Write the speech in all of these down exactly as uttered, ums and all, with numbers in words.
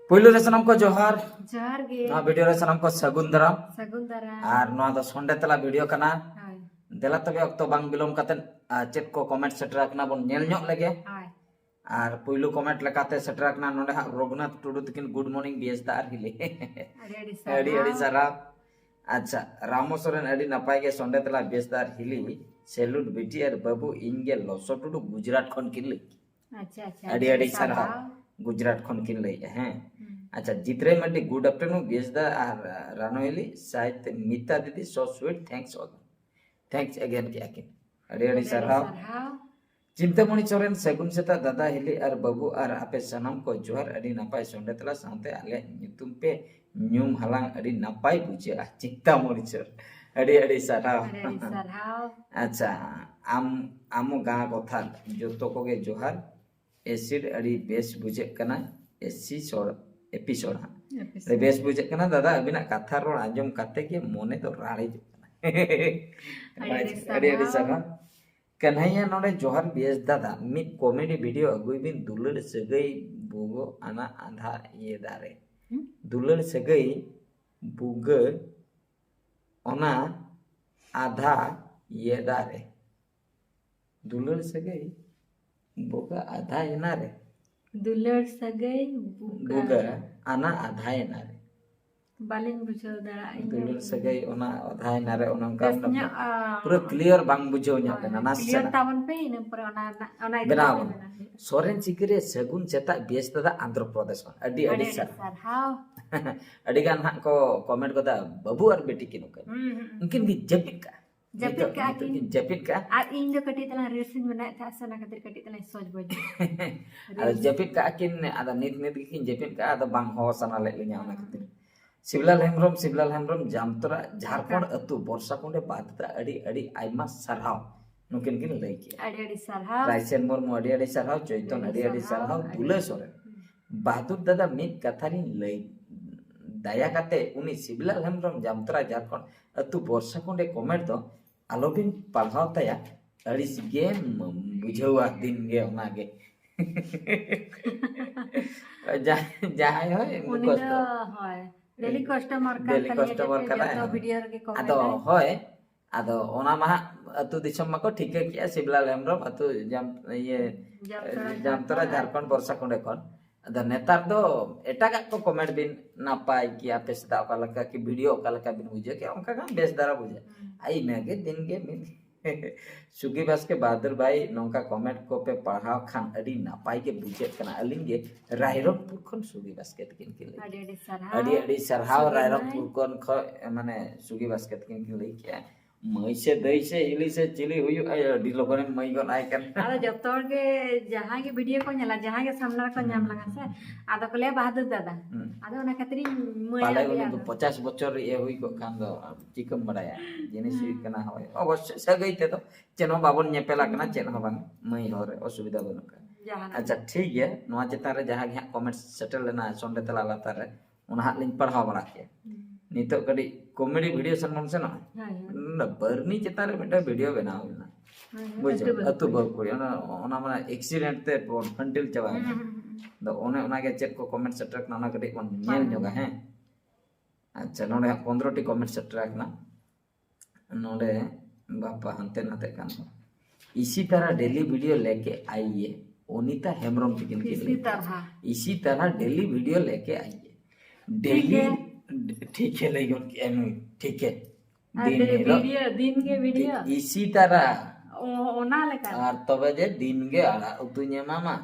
ᱯᱩᱭᱞᱩ ᱨᱮ ᱥᱟᱱᱟᱢ ᱠᱚ ᱡᱚᱦᱟᱨ᱾ ᱡᱚᱦᱟᱨ ᱜᱮ᱾ ᱱᱚᱣᱟ ᱵᱷᱤᱰᱤᱭᱳ ᱨᱮ ᱥᱟᱱᱟᱢ ᱠᱚ ᱥᱟᱹᱜᱩᱱ ᱫᱟᱨᱟᱢ᱾ ᱥᱟᱹᱜᱩᱱ ᱫᱟᱨᱟᱢ᱾ ᱟᱨ ᱱᱚᱣᱟ ᱫᱚ ᱥᱚᱱᱰᱮ ᱛᱟᱞᱟ ᱵᱷᱤᱰᱤᱭᱳ ᱠᱟᱱᱟ᱾ ᱦᱳᱭ᱾ ᱫᱮᱞᱟ ᱛᱚᱵᱮ ᱚᱠᱛᱚ ᱵᱟᱝ ᱵᱤᱞᱚᱢ ᱠᱟᱛᱮ, ᱟᱨ ᱪᱮᱫ ᱠᱚ ᱠᱚᱢᱮᱱᱴ ᱥᱮᱴᱮᱨ ᱟᱠᱟᱱᱟ ᱵᱚᱱ ᱧᱮᱞ ᱧᱚᱜ ᱞᱮᱜᱮ᱾ ᱦᱳᱭ᱾ ᱟᱨ ᱯᱩᱭᱞᱩ ᱠᱚᱢᱮᱱᱴ ᱞᱮᱠᱟᱛᱮ ᱥᱮᱴᱮᱨ ᱟᱠᱟᱱᱟ ᱱᱚᱰᱮ ᱦᱟᱸᱜ ᱨᱚᱜᱷᱩᱱᱟᱛᱷ ᱴᱩᱰᱩ ᱛᱟᱹᱠᱤᱱ, "ᱜᱩᱰ ᱢᱚᱨᱱᱤᱝ ᱵᱤᱭᱮᱥ ᱫᱟ ᱟᱨ ᱦᱤᱞᱤ᱾" ᱟᱹᱰᱤ ᱟᱹᱰᱤ ᱟᱹᱰᱤ ᱟᱹᱰᱤ ᱥᱟᱨᱦᱟᱣ᱾ ᱥᱟᱨᱦᱟᱣ᱾ ᱟᱪᱪᱷᱟ, ᱨᱟᱢᱚ ᱥᱚᱨᱮᱱ, "ᱟᱹᱰᱤ ᱱᱟᱯᱟᱭ ᱜᱮ ᱥᱚᱱᱰᱮ ᱛᱟᱞᱟ ᱵᱤᱭᱮᱥ ᱫᱟ ᱟᱨ ᱦᱤᱞᱤ, ᱥᱮᱞᱩᱴ ᱵᱤᱴᱤ ᱟᱨ ᱵᱟᱹᱵᱩ, ᱤᱧ ᱜᱮ ᱞᱚᱥᱚ ᱴᱩᱰᱩ, ᱜᱩᱡᱽᱨᱟᱴ ᱠᱷᱚᱱ" ᱠᱤᱱ ᱞᱟᱹᱭ᱾ ᱟᱪᱪᱷᱟ ᱟᱪᱪᱷᱟ᱾ ᱟᱹᱰᱤ ᱟᱹᱰᱤ ᱥᱟᱨᱦᱟᱣ᱾ ᱜᱩᱡᱽᱨᱟᱴ ᱠᱷᱚᱱ ᱠᱤᱱ ᱞᱟᱹᱭᱮᱜᱼᱟ, ᱦᱮᱸ᱾ ᱦᱩᱸ᱾ ᱟᱪᱪᱷᱟ, ᱡᱤᱛᱨᱟᱹᱭ ᱢᱟᱨᱰᱤ, "ᱜᱩᱰ ᱟᱯᱷᱴᱟᱨᱱᱩᱱ ᱵᱤᱭᱮᱥ ᱫᱟ ᱟᱨ ᱨᱟᱱᱚ ᱦᱤᱞᱤ, ᱥᱟᱭᱛ ᱢᱤᱛᱟ ᱫᱤᱫᱤ, so sweet, thanks all." Thanks again ᱠᱮᱜᱼᱟ ᱠᱤᱱ᱾ ᱟᱹᱰᱤ ᱟᱹᱰᱤ ᱥᱟᱨᱦᱟᱣ᱾ ᱪᱤᱱᱛᱟᱢᱚᱬᱤ ᱥᱚᱨᱮᱱ, "ᱥᱟᱹᱜᱩᱱ ᱥᱮᱛᱟᱜ ᱫᱟᱫᱟ ᱦᱤᱞᱤ ᱟᱨ ᱵᱟᱹᱵᱩ ᱟᱨ ᱟᱯᱮ ᱥᱟᱱᱟᱢ ᱠᱚ ᱡᱚᱦᱟᱨ, ᱟᱹᱰᱤ ᱱᱟᱯᱟᱭ ᱥᱚᱱᱰᱮ ᱛᱟᱞᱟ ᱥᱟᱶᱛᱮ ᱟᱞᱮᱭᱟᱜ ᱧᱩᱛᱩᱢ ᱯᱮ ᱧᱩᱢ ᱦᱟᱞᱟᱝ, ᱟᱹᱰᱤ ᱱᱟᱯᱟᱭ ᱵᱩᱡᱷᱟᱹᱜᱼᱟ᱾" ᱪᱤᱱᱛᱟᱢᱚᱬᱤ ᱥᱚᱨᱮᱱ, ᱟᱹᱰᱤ ᱟᱹᱰᱤ ᱥᱟᱨᱦᱟᱣ᱾ ᱟᱹᱰᱤ ᱟᱹᱰᱤ ᱥᱟᱨᱦᱟᱣ᱾ ᱟᱪᱪᱷᱟ, ᱟᱢ ᱟᱢᱚ ᱜᱟᱸ ᱠᱚᱛᱷᱟ ᱡᱚᱛᱚ ᱠᱚᱜᱮ ᱡᱚᱦᱟᱨ᱾ ᱮᱥᱤᱰ ᱟᱹᱰᱤ ᱵᱮᱥ ᱵᱩᱡᱷᱟᱹᱜ ᱠᱟᱱᱟ᱾ ᱮᱥᱤ ᱥᱚᱲ ᱮᱯᱤᱥᱳᱰ ᱦᱟᱸᱜ᱾ ᱟᱹᱰᱤ ᱵᱮᱥ ᱵᱩᱡᱷᱟᱹᱜ ᱠᱟᱱᱟ ᱫᱟᱫᱟ, ᱟᱹᱵᱤᱱᱟᱜ ᱠᱟᱛᱷᱟ ᱨᱚᱲ ᱟᱸᱡᱚᱢ ᱠᱟᱛᱮ ᱜᱮ ᱢᱚᱱᱮ ᱫᱚ ᱨᱟᱲᱮᱡᱚᱜ ᱠᱟᱱᱟ᱾ ᱟᱹᱰᱤ ᱟᱹᱰᱤ ᱟᱹᱰᱤ ᱟᱹᱰᱤ ᱥᱟᱨᱦᱟᱣ᱾ ᱥᱟᱨᱦᱟᱣ᱾ ᱠᱟᱱᱦᱟᱭᱟ ᱱᱚᱰᱮ, "ᱡᱚᱦᱟᱨ ᱵᱤᱭᱮᱥ ᱫᱟᱫᱟ, ᱢᱤᱫ ᱠᱚᱢᱮᱰᱤ ᱵᱷᱤᱰᱤᱭᱳ ᱟᱹᱜᱩᱭ ᱵᱤᱱ, ᱫᱩᱞᱟᱹᱲ ᱥᱟᱹᱜᱟᱹᱭ ᱵᱩᱜᱟᱹ ᱟᱱᱟ ᱟᱫᱷᱟ ᱤᱭᱟᱹ ᱫᱟᱨᱮ᱾" ᱦᱩᱸ? ᱫᱩᱞᱟᱹᱲ ᱥᱟᱹᱜᱟᱹᱭ ᱵᱩᱜᱟᱹ ᱚᱱᱟ ᱟᱫᱷᱟ ᱤᱭᱟᱹ ᱫᱟᱨᱮ᱾ ᱫᱩᱞᱟᱹᱲ ᱥᱟᱹᱜᱟᱹᱭ ᱵᱩᱜᱟᱹ ᱟᱫᱷᱟ ᱮᱱᱟ ᱨᱮ᱾ ᱫᱩᱞᱟᱹᱲ ᱥᱟᱹᱜᱟᱹᱭ ᱵᱩᱜᱟᱹ᱾ ᱵᱩᱜᱟᱹ ᱟᱱᱟ ᱟᱫᱷᱟ ᱮᱱᱟ ᱨᱮ᱾ ᱵᱟᱹᱞᱤᱧ ᱵᱩᱡᱷᱟᱹᱣ ᱫᱟᱲᱮᱭᱟᱜᱼᱟ ᱤᱧ ᱫᱚ᱾ ᱫᱩᱞᱟᱹᱲ ᱥᱟᱹᱜᱟᱹᱭ ᱚᱱᱟ ᱟᱫᱷᱟ ᱮᱱᱟ ᱨᱮ, ᱚᱱᱮ ᱚᱱᱠᱟ ᱵᱮᱥ ᱢᱟᱱᱮ ᱧᱚᱜ, ᱟ, ᱯᱩᱨᱟᱹ ᱠᱞᱤᱭᱟᱨ ᱵᱟᱝ ᱵᱩᱡᱷᱟᱹᱣ ᱧᱚᱜ ᱦᱳᱭ, ᱞᱮᱱᱟ, ᱦᱳᱭ, ᱱᱟᱥᱮ ᱠᱞᱤᱭᱟᱨ ᱱᱟᱜ᱾ ᱛᱟᱵᱚᱱ ᱯᱮ, ᱤᱱᱟᱹ ᱯᱚᱨᱮ ᱚᱱᱟ ᱨᱮᱱᱟᱜ, ᱚᱱᱟ ᱤᱫᱤ ᱵᱮᱱᱟᱣ ᱠᱟᱛᱮ ᱵᱚᱱ᱾ ᱵᱮᱱᱟᱣ ᱦᱩᱭᱩᱜᱼᱟ᱾ ᱥᱚᱨᱮᱱ ᱪᱤᱠᱤ ᱨᱮ ᱥᱟᱹᱜᱩᱱ ᱥᱮᱛᱟᱜ ᱵᱮᱥ ᱫᱟᱫᱟ ᱟᱱᱫᱷᱨᱚ ᱯᱨᱚᱫᱮᱥ ᱠᱷᱚᱱ᱾ ᱟᱹᱰᱤ ᱟᱹᱰᱤ ᱟᱹᱰᱤ ᱟᱹᱰᱤ ᱥᱟᱨᱦᱟᱣ᱾ ᱥᱟᱨᱦᱟᱣ᱾ ᱟᱹᱰᱤ ᱜᱟᱱ ᱦᱟᱸᱜ ᱠᱚ ᱠᱚᱢᱮᱱᱴ ᱠᱟᱫᱟ, ᱵᱟᱹᱵᱩ ᱟᱨ ᱵᱤᱴᱤ ᱠᱤᱱ ᱚᱠᱟᱭ? ᱦᱩᱸ, ᱦᱩᱸ, ᱦᱩᱸ᱾ ᱩᱱᱠᱤᱱ ᱜᱮ ᱡᱟᱹᱯᱤᱫ ᱠᱟᱜᱼᱟ᱾ ᱡᱟᱹᱯᱤᱫ ᱱᱤᱛᱚᱜ, ᱠᱟᱜᱼᱟ ᱱᱤᱛᱚᱜ ᱠᱤᱱ᱾ ᱠᱤᱱ ᱡᱟᱹᱯᱤᱫ ᱠᱟᱜᱼᱟ᱾ ᱟᱨ ᱤᱧ ᱫᱚ ᱠᱟᱹᱴᱤᱡ ᱛᱟᱞᱟᱝ reels ᱤᱧ ᱵᱮᱱᱟᱣᱮᱫ ᱛᱟᱦᱮᱸᱫ ᱥᱮ, ᱚᱱᱟ ᱠᱷᱟᱹᱛᱤᱨ ᱠᱟᱹᱴᱤᱡ ᱛᱟᱞᱟᱝ ᱥᱚᱡᱽ ᱵᱚᱡᱽ᱾ ᱟᱫᱚ ᱡᱟᱹᱯᱤᱫ ᱠᱟᱜᱼᱟ ᱠᱤᱱ, ᱟᱫᱚ ᱱᱤᱛ ᱱᱤᱛ ᱜᱮᱠᱤᱱ ᱡᱟᱹᱯᱤᱫ ᱠᱟᱜᱼᱟ, ᱟᱫᱚ ᱵᱟᱝ ᱦᱚᱦᱚ ᱥᱟᱱᱟ ᱞᱮᱫ ᱞᱤᱧᱟ, ᱚᱱᱟ ᱠᱷᱟᱹᱛᱤᱨ᱾ ᱥᱤᱵᱞᱟᱞ ᱦᱮᱢᱵᱨᱚᱢ, ᱥᱤᱵᱞᱟᱞ ᱦᱮᱢᱵᱨᱚᱢ, ᱡᱟᱢᱛᱚᱨᱟ, ᱡᱷᱟᱲᱠᱷᱚᱸᱰ ᱟᱹᱛᱩ, ᱵᱚᱨᱥᱟ ᱠᱩᱸᱰᱮ ᱵᱟᱫᱽᱫᱟ, ᱟᱹᱰᱤ ᱟᱹᱰᱤ ᱟᱭᱢᱟ ᱥᱟᱨᱦᱟᱣ, ᱱᱩᱠᱤᱱ ᱠᱤᱱ ᱞᱟᱹᱭ ᱠᱮᱜᱼᱟ᱾ ᱟᱹᱰᱤ ᱟᱹᱰᱤ ᱥᱟᱨᱦᱟᱣ᱾ ᱨᱟᱭᱥᱮᱱ ᱢᱩᱨᱢᱩ, ᱟᱹᱰᱤ ᱟᱹᱰᱤ ᱥᱟᱨᱦᱟᱣ᱾ ᱪᱳᱭᱛᱚᱱ, ᱟᱹᱰᱤ ᱟᱹᱰᱤ ᱥᱟᱨᱦᱟᱣ᱾ ᱫᱩᱞᱟᱹ ᱥᱚᱨᱮᱱ, ᱵᱟᱦᱟᱫᱩᱨ ᱫᱟᱫᱟ, ᱢᱤᱫ ᱠᱟᱛᱷᱟ ᱞᱤᱧ ᱞᱟᱹᱭ, ᱫᱟᱭᱟ ᱠᱟᱛᱮ ᱩᱱᱤ ᱥᱤᱵᱞᱟᱞ ᱦᱮᱢᱵᱨᱚᱢ, ᱡᱟᱢᱛᱚᱨᱟ, ᱡᱷᱟᱲᱠᱷᱚᱸᱰ ᱟᱹᱛᱩ, ᱵᱚᱨᱥᱟ ᱠᱩᱸᱰᱮ ᱠᱚᱢᱮᱱᱴ ᱫᱚ ᱟᱞᱚᱵᱤᱱ ᱯᱟᱲᱦᱟᱣ ᱛᱟᱭᱟ, ᱟᱹᱲᱤᱥ ᱜᱮᱢ ᱵᱩᱡᱷᱟᱹᱣᱟ ᱫᱤᱱ ᱜᱮ ᱚᱱᱟᱜᱮ᱾ ᱡᱟᱦᱟᱸᱭ ᱦᱳᱭ, ᱩᱱᱤ ᱫᱚ ᱦᱳᱭ, ᱰᱮᱞᱤ ᱠᱟᱥᱴᱚᱢᱟᱨ ᱠᱟᱱ ᱛᱟᱞᱮᱭᱟ, ᱡᱚᱛᱚ ᱵᱷᱤᱰᱤᱭᱳ ᱨᱮᱜᱮ ᱠᱚᱢᱮᱱᱴ ᱟᱫᱚ ᱟᱭ᱾ ᱦᱳᱭ, ᱟᱫᱚ ᱚᱱᱟ ᱢᱟ ᱦᱟᱸᱜ ᱟᱹᱛᱩ ᱫᱤᱥᱚᱢ ᱢᱟᱠᱚ ᱴᱷᱤᱠᱟᱹ ᱠᱮᱜᱼᱟ, ᱥᱤᱵᱽᱞᱟᱞ ᱦᱮᱢᱵᱨᱚᱢ ᱟᱹᱛᱩ ᱡᱟᱢ-, ᱤᱭᱟᱹ, ᱡᱟᱢᱛᱟᱲᱟ, ᱡᱟᱢᱛᱟᱲᱟ, ᱡᱷᱟᱲᱠᱷᱚᱸᱰ᱾ ᱡᱷᱟᱲᱠᱷᱚᱸᱰ, ᱵᱚᱨᱥᱟᱠᱩᱸᱰᱮ ᱠᱷᱚᱱ᱾ ᱟᱫᱚ ᱱᱮᱛᱟᱨ ᱫᱚ ᱮᱴᱟᱜᱟᱜ ᱠᱚ ᱠᱚᱢᱮᱱᱴ ᱵᱤᱱ, ᱱᱟᱯᱟᱭ ᱜᱮᱭᱟ ᱯᱮ ᱥᱮ ᱫᱟ, ᱚᱠᱟ ᱞᱮᱠᱟ ᱠᱤ ᱵᱷᱤᱰᱤᱭᱳ ᱚᱠᱟ ᱞᱮᱠᱟ ᱵᱤᱱ ᱵᱩᱡᱷᱟᱹᱣ ᱠᱮᱜᱼᱟ, ᱚᱱᱠᱟ ᱠᱷᱟᱱ ᱵᱮᱥ ᱫᱷᱟᱨᱟ ᱵᱩᱡᱷᱟᱹᱜᱼᱟ᱾ ᱦᱩᱸ᱾ ᱟᱨ ᱤᱱᱟᱹᱜᱮ ᱫᱤᱱ ᱜᱮ ᱢᱤᱫ ᱥᱩᱜᱤ ᱵᱟᱥᱠᱮ ᱵᱟᱦᱟᱫᱩᱨ ᱵᱷᱟᱭ, ᱱᱚᱝᱠᱟ ᱠᱚᱢᱮᱱᱴ ᱠᱚᱯᱮ ᱯᱟᱲᱦᱟᱣ ᱠᱷᱟᱱ ᱟᱹᱰᱤ ᱱᱟᱯᱟᱭ ᱜᱮ ᱵᱩᱡᱷᱟᱹᱜ ᱠᱟᱱᱟ᱾ ᱟᱹᱞᱤᱧ ᱜᱮ ᱨᱟᱭᱨᱚᱝᱯᱩᱨ ᱠᱷᱚᱱ ᱥᱩᱜᱤ ᱵᱟᱥᱠᱮ ᱛᱟᱹᱠᱤᱱ ᱠᱤᱱ ᱞᱟᱹᱭ ᱟᱹᱰᱤ ᱠᱮᱜᱼᱟ᱾ ᱟᱹᱰᱤ ᱥᱟᱨᱦᱟᱣ᱾ ᱟᱹᱰᱤ ᱟᱹᱰᱤ ᱥᱟᱨᱦᱟᱣ ᱥᱩᱜᱤ ᱨᱟᱭᱨᱚᱝᱯᱩᱨ ᱢᱟᱹᱭ᱾ ᱠᱷᱚᱱ ᱠᱷᱚ-, ᱢᱟᱱᱮ ᱥᱩᱜᱤ ᱵᱟᱥᱠᱮ ᱛᱟᱹᱠᱤᱱ ᱠᱤᱱ ᱞᱟᱹᱭ ᱠᱮᱜᱼᱟ, ᱢᱟᱹᱭ ᱥᱮ ᱫᱟᱹᱭ ᱥᱮ ᱦᱤᱞᱤ ᱥᱮ ᱪᱤᱞᱤ ᱦᱩᱭᱩᱜ ᱟᱭ, ᱟᱹᱰᱤ ᱞᱚᱜᱚᱱᱮᱢ ᱢᱟᱹᱭ ᱜᱚᱫ ᱟᱭ ᱠᱟᱱᱟ᱾ ᱟᱫᱚ ᱡᱚᱛᱚ ᱦᱚᱲ ᱜᱮ ᱡᱟᱦᱟᱸᱭ ᱜᱮ ᱵᱷᱤᱰᱤᱭᱳ ᱠᱚ ᱧᱮᱞᱟ, ᱡᱟᱦᱟᱸᱭ ᱜᱮ ᱥᱟᱢᱱᱟ ᱨᱮᱠᱚ ᱧᱟᱢ ᱞᱟᱝᱟ ᱥᱮ, ᱟᱫᱚ ᱠᱚ ᱞᱟᱹᱭᱟ, "ᱵᱟᱦᱟᱫᱩᱨ ᱫᱟᱫᱟ᱾" ᱦᱩᱸ᱾ ᱟᱫᱚ ᱚᱱᱟ ᱠᱷᱟᱹᱛᱤᱨ ᱤᱧ ᱢᱟᱹᱭ ᱯᱟᱞᱮ ᱟᱫᱮᱭᱟ ᱩᱱᱤ ᱫᱚ ᱟᱫᱚ᱾ ᱯᱚᱪᱟᱥ ᱵᱚᱪᱷᱚᱨ ᱨᱮ ᱤᱭᱟᱹ ᱦᱩᱭ ᱠᱚᱜ ᱠᱷᱟᱱ ᱫᱚ ᱪᱤᱠᱟᱹᱢ ᱵᱟᱲᱟᱭᱟ ᱡᱤᱱᱤᱥ ᱦᱩᱭᱩᱜ ᱦᱩᱸ᱾ ᱠᱟᱱᱟ᱾ ᱦᱳᱭ, ᱚᱵᱚᱥᱥᱳᱭ ᱥᱟᱹᱜᱟᱹᱭ ᱛᱮᱫᱚ ᱪᱮᱫ ᱦᱚᱸ ᱵᱟᱵᱚᱱ ᱧᱮᱯᱮᱞ ᱟᱠᱟᱱᱟ, ᱦᱩᱸ᱾ ᱪᱮᱫ ᱦᱚᱸ ᱵᱟᱝ, ᱢᱟᱹᱭ ᱦᱚᱲ ᱨᱮ ᱚᱥᱩᱵᱤᱫᱷᱟ ᱵᱟᱹᱱᱩᱜ ᱠᱟᱫᱟ᱾ ᱡᱟᱦᱟᱱᱟᱜ ᱟᱪᱪᱷᱟ, ᱜᱮ᱾ ᱴᱷᱤᱠ ᱜᱮᱭᱟ, ᱱᱚᱣᱟ ᱪᱮᱛᱟᱱ ᱨᱮ ᱡᱟᱦᱟᱸ ᱜᱮ ᱦᱟᱸᱜ ᱠᱚᱢᱮᱱᱴ ᱥᱮᱴᱮᱨ ᱞᱮᱱᱟ ᱥᱚᱱᱰᱮ ᱛᱟᱞᱟ ᱞᱟᱛᱟᱨ ᱨᱮ, ᱚᱱᱟ ᱦᱟᱸᱜ ᱞᱤᱧ ᱯᱟᱲᱦᱟᱣ ᱵᱟᱲᱟ ᱠᱮᱭᱟ᱾ ᱦᱩᱸ᱾ ᱱᱤᱛᱚᱜ ᱠᱟᱹᱴᱤᱡ ᱠᱚᱢᱮᱰᱤ ᱵᱷᱤᱰᱤᱭᱳ ᱥᱮᱱ ᱵᱚᱱ ᱥᱮᱱᱚᱜᱼᱟ᱾ ᱦᱳᱭ, ᱦᱳᱭ᱾ ᱱᱚᱰᱮ ᱵᱟᱹᱨᱱᱤ ᱪᱮᱛᱟᱱ ᱨᱮ ᱢᱤᱫᱴᱟᱝ ᱵᱷᱤᱰᱤᱭᱳ ᱵᱮᱱᱟᱣ ᱦᱩᱭ ᱞᱮᱱᱟ᱾ ᱦᱳᱭ, ᱦᱳᱭ, ᱵᱩᱡᱷᱟᱹᱣ? ᱟᱹᱛᱩ ᱵᱟᱹᱦᱩ ᱟᱹᱛᱩ ᱠᱩᱲᱤ᱾ ᱵᱟᱹᱦᱩ ᱠᱩᱲᱤ, ᱚᱱᱟ, ᱚᱱᱟ ᱢᱟᱱᱮ ᱮᱠᱥᱤᱰᱮᱱᱴ ᱛᱮ ᱵᱚᱱ ᱦᱟᱹᱱᱴᱤᱞ ᱪᱟᱵᱟᱭᱮᱱᱟ᱾ ᱦᱩᱸ, ᱦᱩᱸ, ᱦᱩᱸ᱾ ᱟᱫᱚ ᱚᱱᱮ ᱚᱱᱟᱜᱮ ᱪᱮᱫ ᱠᱚ ᱠᱚᱢᱮᱱᱴ ᱥᱮᱴᱮᱨ ᱠᱟᱱᱟ, ᱚᱱᱟ ᱠᱟᱹᱴᱤᱡ ᱵᱚᱱ ᱧᱮᱞ ᱦᱳᱭ᱾ ᱧᱚᱜᱟ, ᱦᱮᱸ? ᱟᱪᱪᱷᱟ, ᱱᱚᱰᱮ ᱦᱟᱸᱜ ᱯᱚᱱᱫᱽᱨᱚ ᱴᱤ ᱠᱚᱢᱮᱱᱴ ᱥᱮᱴᱮᱨ ᱟᱠᱟᱱᱟ᱾ ᱱᱚᱰᱮ ᱵᱟᱯᱟ ᱦᱟᱱᱛᱮ ᱱᱟᱛᱮᱜ ᱠᱟᱱ ᱫᱚ᱾ इसी तरह डेली वीडियो लेके आइए, ᱚᱱᱤᱛᱟ ᱦᱮᱢᱵᱨᱚᱢ ᱛᱤᱠᱤᱱ ᱠᱤᱱ ᱤᱥᱤ ᱞᱟᱹᱭ ᱠᱮᱫᱟ᱾ ᱛᱟᱨᱦᱟ᱾ इसी तरह डेली वीडियो लेके आइए। ठीक डेली, है। ठीक है ᱞᱟᱹᱭ ᱜᱚᱫ ᱠᱮᱜᱼᱟ ᱱᱩᱭ, ᱴᱷᱤᱠ ᱦᱮ᱾ ᱟᱨ ᱫᱤᱱ ᱰᱮ-, ᱦᱤᱞᱳᱜ ᱵᱷᱤᱰᱤᱭᱳ, ᱫᱤᱱ ᱜᱮ ᱵᱷᱤᱰᱤᱭᱳ? ᱤᱥᱤ ᱛᱟᱨᱟ᱾ ᱚ, ᱚᱱᱟ ᱞᱮᱠᱟ᱾ ᱟᱨ ᱛᱚᱵᱮ ᱡᱮ ᱫᱤᱱ ᱜᱮ ᱟᱲᱟᱜ ᱩᱛᱩᱧ ᱮᱢᱟᱢᱟ᱾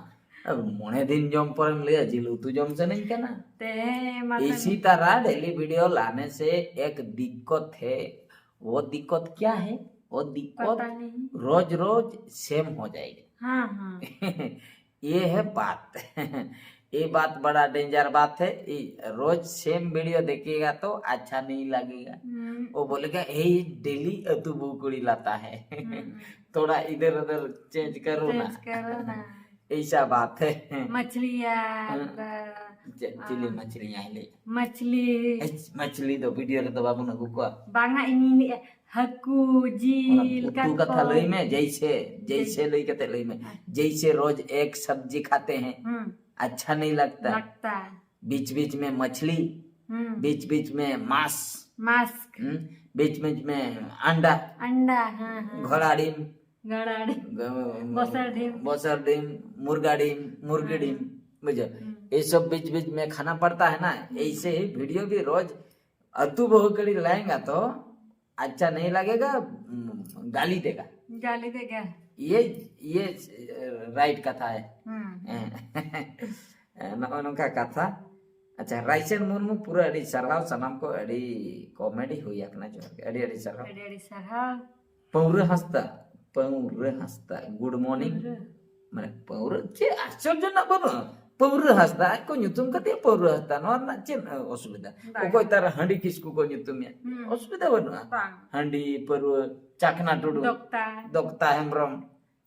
ᱟᱨ ᱢᱚᱬᱮ ᱫᱤᱱ ᱡᱚᱢ ᱯᱚᱨᱮᱢ ᱞᱟᱹᱭᱟ ᱡᱤᱞ ᱩᱛᱩ ᱡᱚᱢ ᱥᱟᱱᱟᱧ ᱠᱟᱱᱟ᱾ ᱛᱮᱦᱮᱧ ᱢᱟ ᱤᱥᱤ ᱛᱮᱦᱮᱧ᱾ ᱛᱟᱨᱟ डेली वीडियो लाने से एक दिक्कत है। वो दिक्कत क्या है? वो दिक्कत पता नहीं। रोज रोज सेम हो जाएगा। हाँ, हाँ। ये है बात। ये बात बड़ा डेंजर बात है। ये रोज सेम वीडियो देखिएगा तो अच्छा नहीं लगेगा। हम्म। वो बोलेगा, "हे, डेली अतु बुकुड़ी लाता है।" हम्म। थोड़ा इधर उधर चेंज करो ना। चेंज करो ना। ऐसा बात है। मछलियाँ, हाँ। ब-, च-, चिली हाँ। मछलियाँ ले। मछली। एच, मछली ᱫᱚ ᱵᱷᱤᱰᱤᱭᱳ ᱨᱮᱫᱚ ᱵᱟᱵᱚᱱ ᱟᱹᱜᱩ ᱠᱚᱣᱟ᱾ ᱵᱟᱝᱟ, ᱤᱧᱤᱧ ᱞᱟᱹᱭᱮᱜᱼᱟ, ᱦᱟᱹᱠᱩ, ᱚᱱᱟ ᱡᱤᱞ, ᱩᱛᱩ ᱠᱟᱛᱷᱟ ᱠᱟᱴᱠᱚᱢ᱾ ᱞᱟᱹᱭ ᱢᱮ, ᱡᱮᱭᱥᱮ, ᱡᱮᱭᱥᱮ ᱡᱮᱭ- ᱞᱟᱹᱭ ᱠᱟᱛᱮ ᱞᱟᱹᱭ ᱢᱮ᱾ ᱟᱪᱪᱷᱟ᱾ जैसे रोज एक सब्जी खाते हैं, ᱦᱩᱸ᱾ अच्छा नहीं लगता। लगता है। बीच बीच में मछली, हम्म। बीच बीच में मांस, मास्क। हम्म, बीच बीच में अंडा, अंडा। हाँ, हाँ। घोड़ा डीम, घोड़ा डीम। ग- बसर डीम। बसर डीम, मुर्गा डीम, मुर्गी डीम, बुझो, हम्म। ये सब बीच बीच में खाना पड़ता है ना। ऐसे ही वीडियो भी रोज अतु बहु कड़ी लाएगा तो अच्छा नहीं लगेगा, हम्म, गाली देगा। गाली देगा। ये ये राइट कथा है। हम्म। ᱱᱚᱜᱼᱚ ᱱᱚᱝᱠᱟ ᱠᱟᱛᱷᱟ᱾ ᱟᱪᱪᱷᱟ, ᱨᱟᱭᱪᱟᱸᱫᱽ ᱢᱩᱨᱢᱩ ᱯᱩᱨᱟᱹ ᱟᱹᱰᱤ ᱥᱟᱨᱦᱟᱣ, ᱥᱟᱱᱟᱢ ᱠᱚ ᱟᱹᱰᱤ ᱠᱚᱢᱮᱰᱤ ᱦᱩᱭ ᱟᱠᱟᱱᱟ᱾ ᱡᱚᱦᱟᱨ ᱜᱮ, ᱟᱹᱰᱤ ᱟᱹᱰᱤ ᱥᱟᱨᱦᱟᱣ᱾ ᱟᱹᱰᱤ ᱟᱹᱰᱤ ᱥᱟᱨᱦᱟᱣ᱾ ᱯᱟᱹᱣᱨᱟᱹ ᱦᱟᱸᱥᱫᱟ, ᱯᱟᱹᱣᱨᱟᱹ ᱦᱟᱸᱥᱫᱟ, ᱜᱩᱰ ᱢᱚᱨᱱᱤᱝ᱾ ᱯᱟᱹᱣᱨᱟᱹ᱾ ᱢᱟᱱᱮ ᱯᱟᱹᱣᱨᱟᱹ ᱪᱮᱫ ᱟᱥᱪᱚᱨᱡᱚ ᱨᱮᱱᱟᱜ ᱵᱟᱹᱱᱩᱜᱼᱟ? ᱯᱟᱹᱣᱨᱟᱹ ᱦᱟᱸᱥᱫᱟ ᱟᱡ ᱠᱚ ᱧᱩᱛᱩᱢ ᱠᱟᱛᱮ ᱯᱟᱹᱣᱨᱟᱹ ᱦᱟᱸᱥᱫᱟ, ᱱᱚᱣᱟ ᱨᱮᱱᱟᱜ ᱪᱮᱫ ᱚᱥᱩᱵᱤᱫᱷᱟ? ᱵᱟᱝ᱾ ᱚᱠᱚᱭ ᱛᱟᱨᱟ ᱦᱟᱺᱰᱤ ᱠᱤᱥᱠᱩ ᱠᱚ ᱧᱩᱛᱩᱢᱮᱭᱟ? ᱦᱩᱸ᱾ ᱚᱥᱩᱵᱤᱫᱷᱟ ᱵᱟᱹᱱᱩᱜᱼᱟ᱾ ᱵᱟᱝ᱾ ᱦᱟᱺᱰᱤ ᱯᱟᱹᱣᱨᱟᱹ, ᱪᱟᱠᱷᱱᱟ ᱴᱩᱰᱩ, ᱫᱚᱠᱛᱟ᱾ ᱫᱚᱠᱛᱟ ᱦᱮᱢᱵᱨᱚᱢ,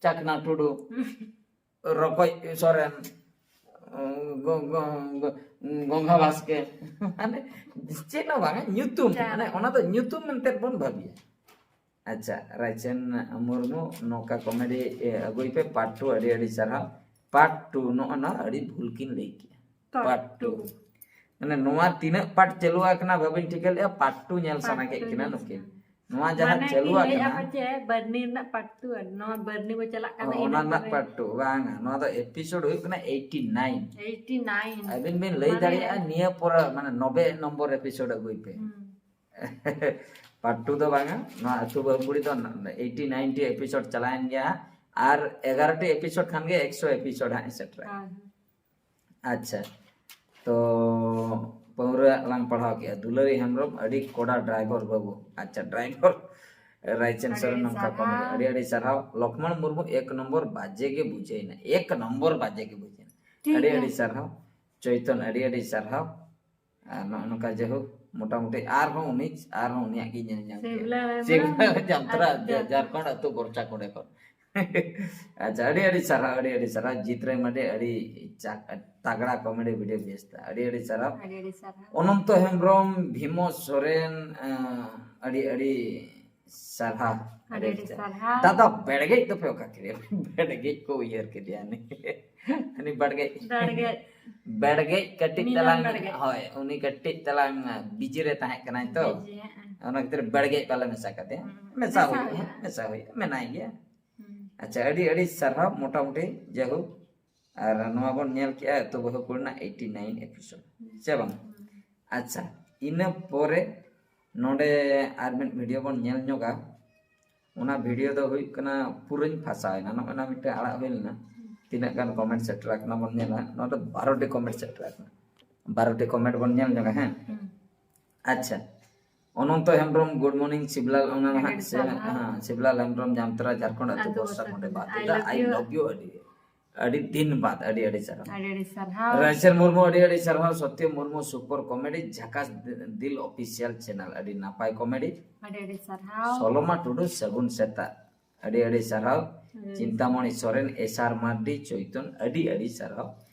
ᱪᱟᱠᱷᱱᱟ ᱴᱩᱰᱩ, ᱨᱚᱠᱚᱡ ᱥᱚᱨᱮᱱ, ᱜᱚ- ᱜᱚ- ᱜᱚ- ᱜᱚᱝᱜᱷᱟ ᱵᱟᱥᱠᱮ, ᱢᱟᱱᱮ ᱪᱮᱫ ᱦᱚᱸ ᱵᱟᱝ, ᱧᱩᱛᱩᱢ, ᱡᱟᱦᱟᱸ ᱢᱟᱱᱮ ᱚᱱᱟ ᱫᱚ ᱧᱩᱛᱩᱢ ᱢᱮᱱᱛᱮ ᱵᱚᱱ ᱵᱷᱟᱹᱵᱤᱭᱟ᱾ ᱟᱪᱪᱷᱟ, ᱨᱟᱭᱪᱟᱸᱫᱽ ᱢᱩᱨᱢᱩ ᱱᱚᱝᱠᱟ ᱠᱚᱢᱮᱰᱤ ᱟᱹᱜᱩᱭ ᱯᱮ, ᱯᱟᱨᱴ ᱴᱩ᱾ ᱟᱹᱰᱤ ᱟᱹᱰᱤ ᱥᱟᱨᱦᱟᱣ᱾ ᱯᱟᱨᱴ ᱴᱩ, ᱱᱚᱜᱼᱚ ᱱᱟ ᱟᱹᱰᱤ ᱵᱷᱩᱞ ᱠᱤᱱ ᱞᱟᱹᱭ ᱠᱮᱜᱼᱟ᱾ Part part two. ᱴᱩ᱾ ᱢᱟᱱᱮ ᱱᱚᱣᱟ ᱛᱤᱱᱟᱹᱜ ᱯᱟᱨᱴ ᱪᱟᱹᱞᱩ ᱟᱠᱟᱱᱟ ᱵᱟᱹᱵᱤᱱ ᱴᱷᱤᱠᱟᱹ ᱞᱮᱜᱼᱟ, ᱯᱟᱨᱴ ᱴᱩ ᱧᱮᱞ ᱥᱟᱱᱟ ᱯᱟᱨᱴ ᱠᱮᱫ ᱴᱩ ᱠᱤᱱᱟ ᱧᱮᱞ ᱱᱩᱠᱤᱱ᱾ ᱥᱟᱱᱟ᱾ ᱱᱚᱣᱟ ᱡᱟᱦᱟᱸ ᱢᱟᱱᱮ ᱪᱟᱹᱞᱩ ᱠᱤᱱ ᱞᱟᱹᱭᱮᱫᱼᱟ ᱟᱠᱟᱱᱟ, ᱯᱟᱪᱮ ᱵᱟᱨᱱᱤ ᱨᱮᱱᱟᱜ ᱯᱟᱨᱴ ᱴᱩ, ᱟᱨ ᱱᱚᱣᱟ ᱵᱟᱨᱱᱤ ᱵᱚ ᱪᱟᱞᱟᱜ ᱠᱟᱱᱟ, ᱚ, ᱤᱱᱟᱹ ᱚᱱᱟ ᱨᱮᱱᱟᱜ ᱯᱚᱨᱮ᱾ ᱯᱟᱨᱴ ᱴᱩ ᱵᱟᱝᱟ, ᱱᱚᱣᱟ ᱫᱚ ᱮᱯᱤᱥᱳᱰ ᱦᱩᱭᱩᱜ ᱠᱟᱱᱟ ᱮᱭᱤᱴᱤ ᱱᱟᱭᱤᱱ᱾ Eighty nine. ᱟᱹᱵᱤᱱ ᱵᱤᱱ ᱞᱟᱹᱭ ᱢᱟᱱᱮ ᱫᱟᱲᱮᱭᱟᱜᱼᱟ ᱱᱤᱭᱟᱹ ᱯᱚᱨᱮ, ᱢᱟᱱᱮ ᱱᱚᱵᱮ ᱱᱚᱢᱵᱚᱨ ᱮᱯᱤᱥᱳᱰ ᱟᱹᱜᱩᱭ ᱯᱮ᱾ ᱦᱩᱸ᱾ ᱯᱟᱨᱴ ᱴᱩ ᱫᱚ ᱵᱟᱝᱟ, ᱱᱚᱣᱟ ᱟᱹᱛᱩ ᱵᱟᱹᱦᱩ ᱠᱩᱲᱤ ᱫᱚ ᱮᱭᱤᱴᱤ ᱱᱟᱭᱤᱱᱴᱤ ᱮᱯᱤᱥᱳᱰ ᱪᱟᱞᱟᱣᱮᱱ ᱜᱮᱭᱟ, ᱟᱨ ᱮᱜᱟᱨᱚᱴᱤ ᱮᱯᱤᱥᱳᱰ ᱠᱷᱟᱱ ᱜᱮ ᱮᱠᱥᱚ ᱮᱯᱤᱥᱳᱰ ᱦᱟᱸᱜ ᱥᱮᱴᱮᱨᱟ᱾ ᱦᱳᱭ᱾ ᱟᱪᱪᱷᱟ, ᱛᱚ ᱯᱟᱹᱣᱨᱟᱹ ᱞᱟᱝ ᱯᱟᱲᱦᱟᱣ ᱠᱮᱜᱼᱟ᱾ ᱫᱩᱞᱟᱹᱲᱤ ᱦᱮᱢᱵᱨᱚᱢ ᱟᱹᱰᱤ ᱠᱚᱲᱟ ᱰᱨᱟᱭᱵᱷᱟᱨ ᱵᱟᱹᱵᱩ᱾ ᱟᱪᱪᱷᱟ, ᱰᱨᱟᱭᱵᱷᱟᱨ ᱨᱟᱭᱪᱟᱸᱫᱽ ᱟᱹᱰᱤ ᱥᱚᱨᱮᱱ ᱟᱹᱰᱤ ᱱᱚᱝᱠᱟ ᱠᱚᱢᱮᱱᱴ, ᱟᱹᱰᱤ ᱟᱹᱰᱤ ᱥᱟᱨᱦᱟᱣ᱾ ᱞᱚᱠᱷᱢᱚᱬ ᱢᱩᱨᱢᱩ ᱮᱠ ᱱᱚᱢᱵᱚᱨ ᱵᱟᱡᱮ ᱜᱮ ᱵᱩᱡᱷᱟᱹᱣᱮᱱᱟ, ᱮᱠ ᱱᱚᱢᱵᱚᱨ ᱵᱟᱡᱮ ᱜᱮ ᱵᱩᱡᱷᱟᱹᱣᱮᱱᱟ᱾ ᱴᱷᱤᱠ ᱟᱹᱰᱤ ᱜᱮᱭᱟ᱾ ᱟᱹᱰᱤ ᱥᱟᱨᱦᱟᱣ ᱪᱚᱭᱛᱚᱱ, ᱟᱹᱰᱤ ᱟᱹᱰᱤ ᱥᱟᱨᱦᱟᱣ᱾ ᱟᱨ ᱱᱚᱜᱼᱚ ᱱᱚᱝᱠᱟ ᱡᱟᱭᱦᱳᱠ, ᱢᱚᱴᱟᱢᱩᱴᱤ ᱟᱨᱦᱚᱸ ᱩᱱᱤ, ᱟᱨᱦᱚᱸ ᱩᱱᱤᱭᱟᱜ ᱜᱮ ᱧᱮᱞ ᱧᱟᱢ ᱥᱤᱵᱞᱟ ᱠᱮᱫᱟ᱾ ᱦᱮᱢᱵᱨᱚᱢ᱾ ᱥᱤᱵᱞᱟ ᱡᱟᱢᱛᱨᱟ, ᱟᱪᱪᱷᱟ᱾ ᱡᱷᱟᱲᱠᱷᱚᱸᱰ ᱟᱹᱛᱩ ᱵᱚᱨᱪᱟ ᱠᱚᱸᱰᱮ ᱠᱷᱚᱱ᱾ ᱟᱪᱪᱷᱟ, ᱟᱹᱰᱤ ᱟᱹᱰᱤ ᱥᱟᱨᱦᱟᱣ, ᱟᱹᱰᱤ ᱟᱹᱰᱤ ᱥᱟᱨᱦᱟᱣ᱾ ᱡᱤᱛ ᱨᱮ ᱢᱟᱹᱰᱤ ᱟᱹᱰᱤ ᱪᱟ-, ᱛᱟᱜᱲᱟ ᱠᱚᱢᱮᱰᱤ ᱵᱷᱤᱰᱤᱭᱳ ᱵᱮᱥ ᱛᱟ᱾ ᱟᱹᱰᱤ ᱟᱹᱰᱤ ᱥᱟᱨᱦᱟᱣ᱾ ᱟᱹᱰᱤ ᱟᱹᱰᱤ ᱥᱟᱨᱦᱟᱣ᱾ ᱚᱱᱚᱱᱛᱚ ᱦᱮᱢᱵᱨᱚᱢ, ᱵᱷᱤᱢᱚ ᱥᱚᱨᱮᱱ, ᱟᱸ, ᱟᱹᱰᱤ ᱟᱹᱰᱤ ᱥᱟᱨᱦᱟᱣ᱾ ᱟᱹᱰᱤ ᱟᱹᱰᱤ ᱥᱟᱨᱦᱟᱣ᱾ ᱫᱟᱫᱟ ᱵᱮᱲᱜᱮᱡ ᱫᱚᱯᱮ ᱚᱠᱟ ᱠᱮᱫᱮᱭᱟ? ᱵᱮᱲᱜᱮᱡ ᱠᱚ ᱩᱭᱦᱟᱹᱨ ᱠᱮᱫᱮᱭᱟ ᱩᱱᱤ᱾ ᱩᱱᱤ ᱵᱮᱲᱜᱮᱡ᱾ ᱵᱮᱲᱜᱮᱡ᱾ ᱵᱮᱲᱜᱮᱡ ᱠᱟᱹᱴᱤᱡ ᱢᱤᱞᱚᱱ ᱛᱟᱞᱟᱝ᱾ ᱵᱮᱲᱜᱮᱡ᱾ ᱦᱳᱭ, ᱩᱱᱤ ᱠᱟᱹᱴᱤᱡ ᱛᱟᱞᱟᱝ ᱵᱤᱡᱤ ᱨᱮ ᱛᱟᱦᱮᱸ ᱠᱟᱱᱟᱭ ᱛᱚ᱾ ᱵᱤᱡᱤ, ᱦᱮᱸ᱾ ᱚᱱᱟ ᱠᱷᱟᱹᱛᱤᱨ ᱵᱮᱲᱜᱮᱡ ᱵᱟᱞᱮ ᱢᱮᱥᱟ ᱠᱟᱫᱮᱭᱟ᱾ ᱦᱩᱸ᱾ ᱢᱮᱥᱟ ᱢᱮᱥᱟ ᱦᱩᱭᱩᱜᱼᱟ, ᱦᱩᱭᱩᱜᱼᱟ᱾ ᱢᱮᱥᱟ ᱦᱩᱭᱩᱜᱼᱟ, ᱢᱮᱱᱟᱭ ᱜᱮᱭᱟ᱾ ᱦᱩᱸ᱾ ᱟᱪᱪᱷᱟ, ᱟᱹᱰᱤ ᱟᱹᱰᱤ ᱥᱟᱨᱦᱟᱣ᱾ ᱢᱚᱴᱟᱢᱩᱴᱤ ᱡᱟᱭᱦᱳᱠ, ᱟᱨ ᱱᱚᱣᱟ ᱵᱚᱱ ᱧᱮᱞ ᱠᱮᱜᱼᱟ ᱟᱹᱛᱩ ᱵᱟᱹᱦᱩ ᱠᱩᱲᱤ ᱨᱮᱱᱟᱜ eighty nine episode, ᱥᱮ ᱵᱟᱝ? ᱟᱪᱪᱷᱟ, ᱤᱱᱟᱹ ᱯᱚᱨᱮ ᱱᱚᱰᱮ ᱟᱨ ᱢᱤᱫ ᱵᱷᱤᱰᱤᱭᱳ ᱵᱚᱱ ᱧᱮᱞ ᱧᱚᱜᱟ᱾ ᱚᱱᱟ ᱵᱷᱤᱰᱤᱭᱳ ᱫᱚ ᱦᱩᱭᱩᱜ ᱠᱟᱱᱟ ᱯᱩᱨᱟᱹᱧ ᱯᱷᱟᱥᱟᱣ ᱮᱱᱟ᱾ ᱱᱚᱜᱼᱚᱭ ᱱᱟ ᱢᱤᱫᱴᱮᱱ ᱟᱲᱟᱜ ᱦᱩᱭ ᱞᱮᱱᱟ, ᱛᱤᱱᱟᱹᱜ ᱜᱟᱱ ᱠᱚᱢᱮᱱᱴ ᱥᱮᱴᱮᱨ ᱟᱠᱟᱱᱟ ᱵᱚᱱ ᱧᱮᱞᱟ᱾ ᱱᱚᱣᱟ ᱫᱚ ᱵᱟᱨᱚ ᱴᱤ ᱠᱚᱢᱮᱱᱴ ᱥᱮᱴᱮᱨ ᱟᱠᱟᱱᱟ, ᱵᱟᱨᱚ ᱴᱤ ᱠᱚᱢᱮᱱᱴ ᱵᱚᱱ ᱧᱮᱞ ᱧᱚᱜᱟ᱾ ᱦᱮᱸ, ᱦᱩᱸ᱾ ᱟᱪᱪᱷᱟ, ᱚᱱᱚᱱᱛᱚ ᱦᱮᱢᱵᱨᱚᱢ, good morning ᱥᱤᱵᱞᱟᱞ, ᱚᱱᱟ ᱟᱹᱰᱤ ᱱᱟᱦᱟᱜ ᱟᱹᱰᱤ ᱥᱮ, ᱥᱟᱨᱦᱟᱣ᱾ ᱦᱮᱸ, ᱥᱤᱵᱞᱟᱞ ᱦᱮᱢᱵᱨᱚᱢ, ᱡᱟᱢᱛᱟᱨᱟ, ᱡᱷᱟᱲᱠᱷᱚᱸᱰ ᱟᱹᱛᱩ ᱟᱹᱛᱩ ᱵᱚᱨᱥᱟ ᱵᱚᱨᱥᱟ ᱠᱷᱚᱸᱰᱮ ᱠᱷᱚᱸᱰᱮ᱾ ᱵᱟᱫ I the, love I you. love you ᱟᱹᱰᱤ, ᱟᱹᱰᱤ ᱫᱤᱱ ᱵᱟᱫ, ᱟᱹᱰᱤ ᱟᱹᱰᱤ ᱥᱟᱨᱦᱟᱣ᱾ ᱟᱹᱰᱤ ᱟᱹᱰᱤ ᱥᱟᱨᱦᱟᱣ᱾ ᱨᱟᱭᱥᱮᱱ ᱢᱩᱨᱢᱩ, ᱟᱹᱰᱤ ᱟᱹᱰᱤ ᱥᱟᱨᱦᱟᱣ᱾ ᱥᱚᱛᱭᱚ ᱢᱩᱨᱢᱩ, super comedy, ᱡᱷᱟᱠᱟᱥ ᱫᱤᱞ official channel, ᱟᱹᱰᱤ ᱱᱟᱯᱟᱭ comedy᱾ ᱟᱹᱰᱤ ᱟᱹᱰᱤ ᱥᱟᱨᱦᱟᱣ᱾ ᱥᱚᱞᱚᱢᱟ ᱴᱩᱰᱩ, ᱥᱟᱹᱜᱩᱱ ᱥᱮᱛᱟᱜ, ᱟᱹᱰᱤ ᱟᱹᱰᱤ ᱥᱟᱨᱦᱟᱣ᱾ ᱦᱩᱸ᱾ ᱪᱤᱱᱛᱟᱢᱚᱬᱤ ᱥᱚᱨᱮᱱ, ᱮᱥ ᱟᱨ ᱢᱟᱨᱰᱤ, ᱪᱳᱭᱛᱚᱱ, ᱟᱹᱰᱤ ᱟᱹᱰᱤ ᱥᱟᱨᱦᱟᱣ᱾